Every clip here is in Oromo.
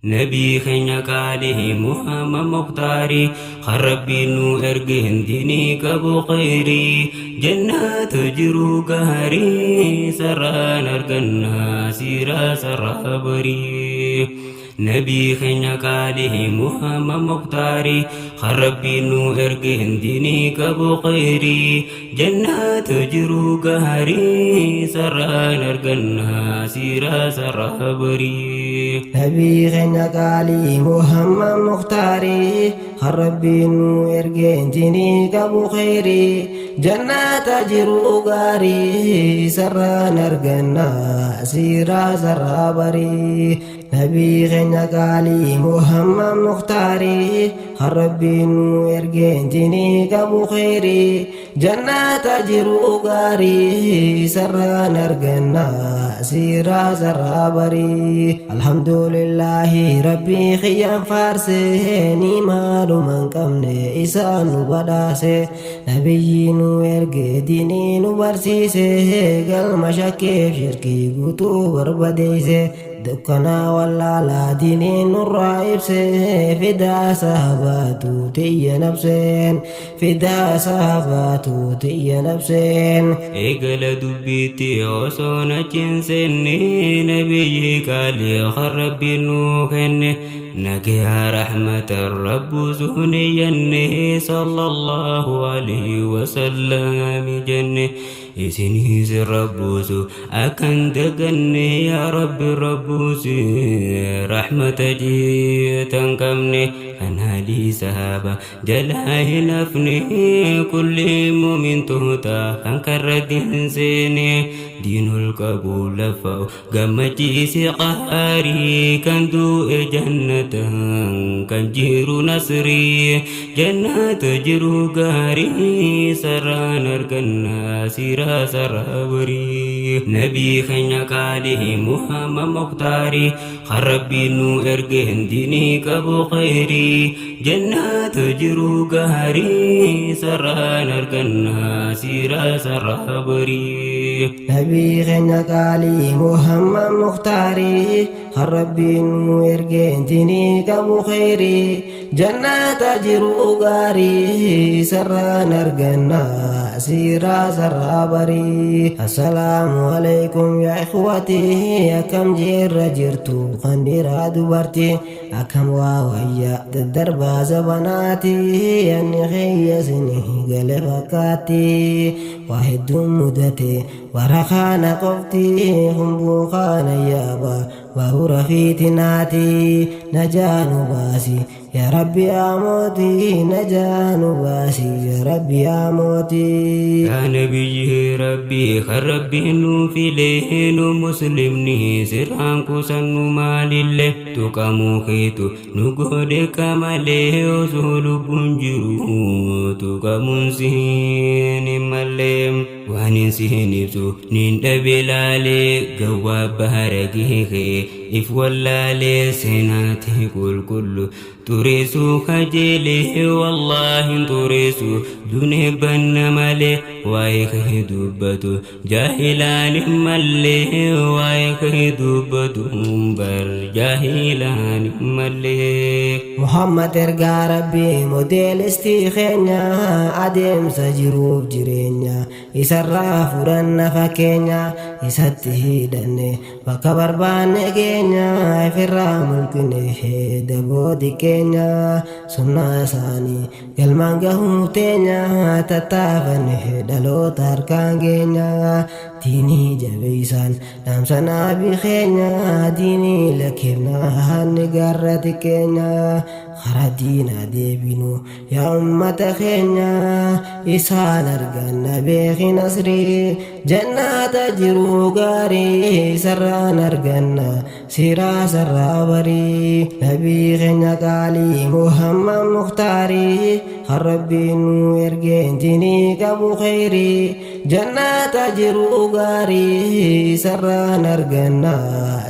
Nabii keenya qaalii Muhammad Muktaarii kan Rabbiin nu erge dinii qabu khayrii jannaata jiru gaarii sarraan arganna siiraa sarraa barii. Nabii keenya qaalii Muhammad Muktaarii kan Rabbiin nu erge dinii qabu khayrii jannaata jiru gaarii sarraan arganna siiraa sarraa barii. Nabii keenya qaalii Muhammad Muktaarii kan Rabbiin nu erge dinii qabu khayrii jannaata jiru gaarii sarraan arganna siiraa sarraa barii. Nabii keenya qaalii Muhammad Muktaarii kan Rabbiin nu erge dinii qabu khayrii jannaata jiru gaarii sarraan arganna siiraa sarraa barii. Alhamdulillaahi Rabbii kiyyaan faarse ni maaluma hin qabne isaan nu badhaase nabiyyi nu erge dinii nu barsiise galma shakkeef shirkii guutuu barbadeeyse. Dukkanaa wallaalaa diiniin nurraa ibse fidaa sahabaatu tiyya nabseen fidaa sahabaatu tiyya nabseen. Eegala dubbiitti osoo achi hin seenne nabiyyi qaalii kan Rabbiin nuu kenne nagayaa rahmata rabbu suuniyyanne sallallahu alaihi wasallam jenne isinis rabbuusu akkan daganne yaa rabbi rabbuusi rahmata jiitan qabne kan haalii sahaaba jalaa hin hafne kulli mumintoota kan karratti hin seene diinul qabu lafa gammachiise qaarii kan du'e jannatan kan jiru nasrii jannata jiru gaarii sarraan arganna siiraa sarraa barii. Nabii keenya qaalii Muhammad Muktaarii kan Rabbiin nu erge dinii qabu khayrii jannata jiru gaarii sarraan arganna siiraa sarraa barii. Nabii keenya qaalii Muhammad Muktaarii kan Rabbiin nu erge dinii qabu khayrii jannaata jiru gaarii sarraan arganna siiraa sarraa barii. Assalaamu alaikum yaa ikhwatii akkam jirra jirtu kan dhiiraa dubartii akkam waa wayya daddarbaa zabanaati anni kiyya sinii gale fakkaatti waa hedduun mudate bara kana qofti humbuu kana yaaba baabura fiitinaati najaa nu baasi yaa rabbi yaa mootii najaa nu baasi yaa rabbi yaa mootii. Yaa nabiyyi rabbii kan rabbiin nu filee nu muslimni sirraan qusannu maalillee tuqamuu keetu nu godhe kamalee osoo lubbuun jiru tuqamuun siin hin mallee waan hin siin ibsu niin dhabe laalee gawwaa baara geekee if wallaalee seenaati qulqullu xureessuu kajeelee wallaahi xureessu dunee banna malee waa'ee kee dubbatu jaahilaan hin mallee waa'ee kee dubbatu bar jaahilaan hin mallee. Muhammad ergaa Rabbii modeelistii keenya adeemsa jiruuf jireenya isarraa fudhanna fakkeenya isatti hidhanne bakka barbaanne keenya ifirraa mulqine dabooti keenya sunnaa isaanii galmaan gahuu teenya tattaafanne dhaloota harkaan keenya diinii jabeessaan dhaamsa naabii keenya diinii lakkeefnaa hanni garratti keenya karaa diinaa deebinu yaa ummata keenya isaan arganna beeki nasrii jannaata jiru gaarii sarraan arganna siiraa sarraa barii. Nabii keenya qaalii Muhammad Muktaarii kan Rabbiin nu erge dinii qabu khayrii jannaata jiru gaarii sarraan arganna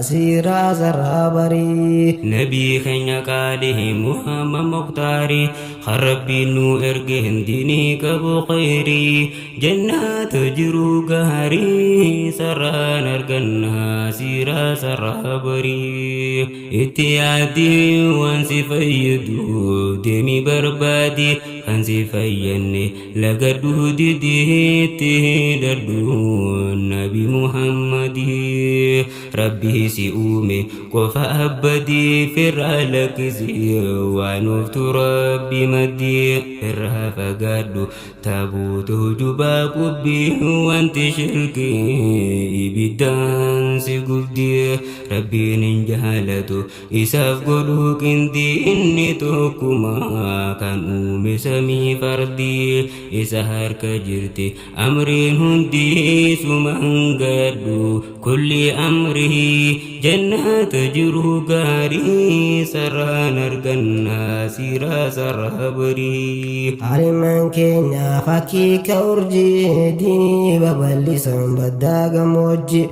siiraa sarraa barii. Nabii keenya qaalii Muhammad Muktaarii Rabbiin nu ergeen diinii qabu khayrii jannaata jiruu gaarii sarraan argannaa siiraa sarraa barii. Itti yaadii waan si fayyadu deemi barbaadi kan si fayyanne lagadhuu didiitti hidhadhu nabi Muhammadii. Rabbii si uume qofa abbadii firraa lakkisii waan ooftu rabbi maddii irraa fagaadhu taabuutu jubaa qubbii wanti shirkii ibiddaan si gubdii. Rabbiin hin jaalatu isaaf godhuu qindii inni tokkuma kan uume samii fardii isa harka jirti amriin hundi suman gadhu kulli amrii jannaata jiruu gaarii sarraan argannaa siiraa sarraa barii. Aliman keenya fakkii ka urjii diinii babal'isan baddaa gammoojjii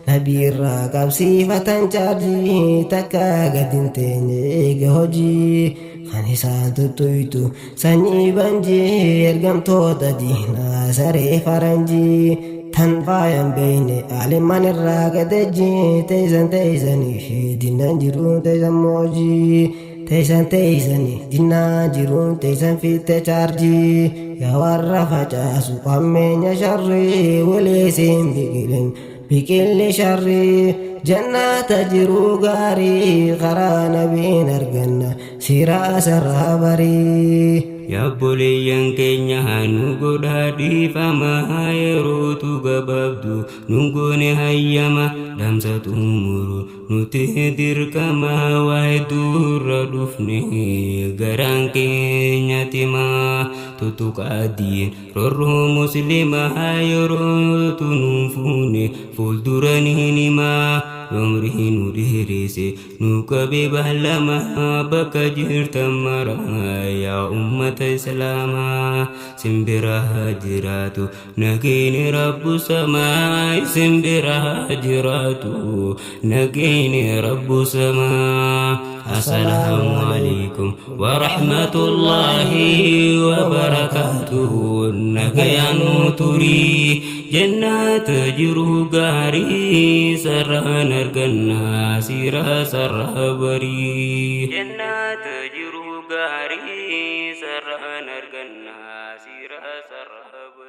nabiirraa qabsiifatan chaarjii takka gad hin teenye eega hojii kan isaan tuttuytu sanyii banjii ergamtoota diinaa saree faranjii tan faayan beeyne aliman irraa gadejjii teeysan teeysanii fi dinnaan jiruun teeysan moojii teeysan teeysanii dinnaan jiruun teeysan fitte chaarjii yaa warra facaasu qammeenya sharrii waliisiin biqilin biqilli sharrii jannaata jiruu gaarii karaa nabiin arganna siiraa sarraa barii. Yaabboleeyyan keenya nu godhaa dhiifama yerootu gabaabdu nu goone hayyama dhamsa xumuru nuti dirqama waa hedduurra dhufne garaan keenya timaa tuttuqaadiin rorroo muslimaa yerootu nuun fuune fuuldura ni himaa umrii nu dheeresse nu qabe bahlama bakka jirtan mara yaa ummata islaamaa simbira jiraatu nageeni rabbu samaa simbira jiraatu nageeni rabbu samaa. Assalaamu alaikum warahmatullaahi wabarakaatuhu nagayaan nu turii jannaata jiruu gaarii sarraan argannaa siiraa sarraa barii. Jannaata jiruu gaarii sarraan argannaa siiraa sarraa.